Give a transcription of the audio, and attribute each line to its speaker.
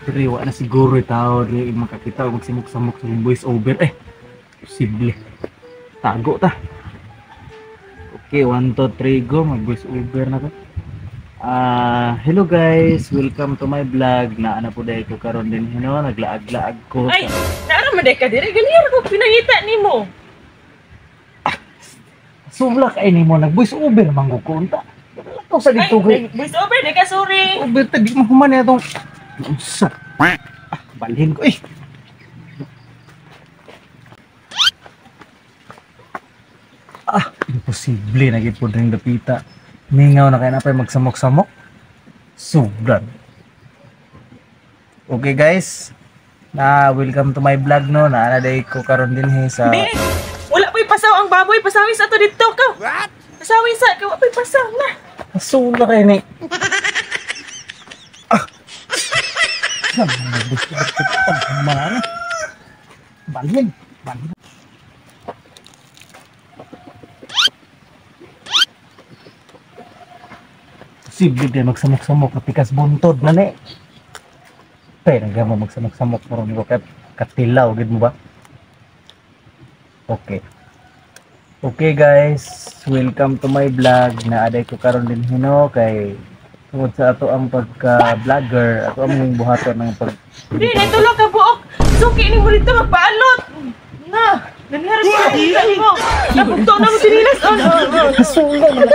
Speaker 1: Pero wa na siguro tao diri makakita og magsamok-samok sa voice over eh. Posible. Tago ta. Okay, 1 2 3 go, mag voice over na ko. Hello guys, welcome to my vlog. Na ana po dahil ko karon din hino, naglaag-laag ko.
Speaker 2: Ay, naara man day ka diri, ganyan ko pinangita nimo.
Speaker 1: Sumla kay nimo nag voice over man ko unta. Lakaw sa dito kay.
Speaker 2: Voice over day ka, sorry.
Speaker 1: Over ta di mahuman na itong unsa. Balhin ko eh. Imposible na gid pud ring dapita. Mingaw na kay na pay magsamok-samok. Sugdan. Okay guys, na welcome to my vlog no. Na ana day ko karon dinhi sa
Speaker 2: Di, wala po'y pasaw ang baboy, pasawin sa ato dito ka. What? Pasawin sa ka, wala po'y pasaw na.
Speaker 1: Sula kay ni. Balhin, balhin. Posible din magsamok-samok katikas buntod na ni. Pero nga mo magsamok-samok karon ko kay katilaw gid mo ba? Okay. Okay guys, welcome to my vlog. Na aday ko karon din hino kay tungod sa ato ang pagka-vlogger, ato ang buhaton ng pag
Speaker 2: Di, naitulo ka buok. Suki ni mo dito magpaalot. Na, nangyari pa mo. Nabugto na mo sinilas on.
Speaker 1: Sula na.